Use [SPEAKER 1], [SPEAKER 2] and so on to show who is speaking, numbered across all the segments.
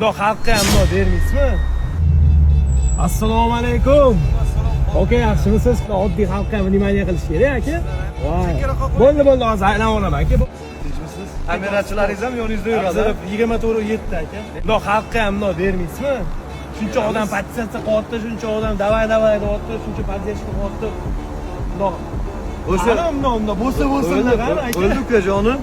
[SPEAKER 1] Bundoq xalqqa ham bundoq bermaysizmi? Assalomu alaykum. Aka, yaxshimisiz? Oddiy xalqqa ham внимание qilish kerak, aka. Voy. Bo'ldi, bo'ldi, hozir aylanib olaman, aka.
[SPEAKER 2] Kamerachilaringiz ham yoningizda yuradi.
[SPEAKER 1] 24/7, aka. Bundoq xalqqa ham bundoq bermaysizmi? Shuncha odam подписаться qilyapti, shuncha odam давай, давай deyapti, shuncha поддержка qilyapti. Bundoq
[SPEAKER 2] O'sha
[SPEAKER 1] Ana bundoq, bundoq bo'lsa bo'lsin, aka.
[SPEAKER 2] O'ldi, ukajonim.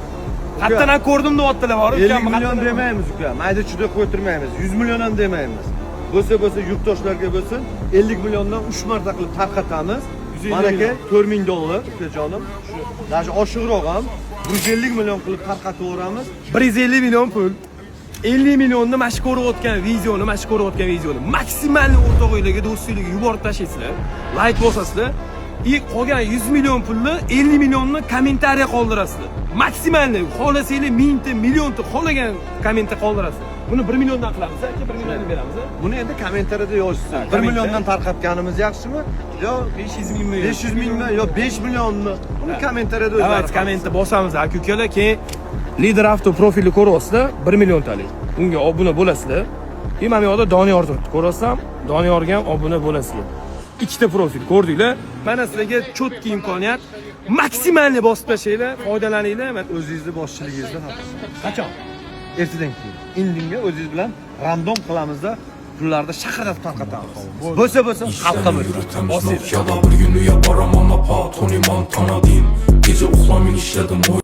[SPEAKER 1] Qayerdan ham ko'rdim deyaptilar bor.
[SPEAKER 2] 50 million demaymiz, uka. Mayda chuyda qo'yib turmaymiz. 100 million ham demaymiz. Bo'lsa bo'lsa yurtdoshlarga bo'lsin, 50 milliondan 3 marta qilib tarqatamiz.
[SPEAKER 1] 150
[SPEAKER 2] Mana aka,
[SPEAKER 1] million.
[SPEAKER 2] 4000 dollar, ukajonim. Shu даже oshiqroq ham 150 million qilib tarqatib yuboramiz.
[SPEAKER 1] 150 million pul. 50 millionni mana shu ko'rayotgan videoni maksimal o'rtog'inglarga, do'stinglarga yuborib tashlaysizlar. Layk bosasizlar. И qolgan 100 million pulni, 50 millionni kommentariya qoldirasizlar. Максимальный, xohlasanglar mingta, millionta xohlagan kommentda qoldirasizlar. Buni 1 milliondan qilamiz, aka, 1 milliondan beramiz.
[SPEAKER 2] Buni endi kommentariyada yozishsin.
[SPEAKER 1] Ha,
[SPEAKER 2] 1
[SPEAKER 1] kommentariy.
[SPEAKER 2] milliondan tarqatganimiz yaxshimi yo
[SPEAKER 1] 500 mingmi?
[SPEAKER 2] 500 mingmi yo 5 millionmi? Buni kommentariyada o'zlari.
[SPEAKER 1] Давайте kommentda bosamiz, aka ukalar, keyin Lider Avto profilni ko'ryapsizlar, 1 milliontalik. Unga obuna bo'lasizlar. И mana bu yoqda Doniyor turibdi, ko'ryapsizlar? Doniyorga ham obuna bo'lasizlar. Ikkita profil ko'rdinglar. Mana sizlarga чёткий imkoniyat. Максимальный bosib tashlanglar, foydalaninglar.
[SPEAKER 2] O'zingizni boshchiligingizda.
[SPEAKER 1] Qachon?
[SPEAKER 2] Ertadan keyin. Indinga o'zingiz bilan рандом qilamizda, pullarni shaqirlatib tarqatamiz. Bo'lsa bo'lsa xalqqa bo'lsin.
[SPEAKER 3] Yürütemiz
[SPEAKER 1] Bosinglar.
[SPEAKER 3] Nokia'da. Bir gün uya boraman apa Tony Montana diyeyim. Gece uxlamay ishladim.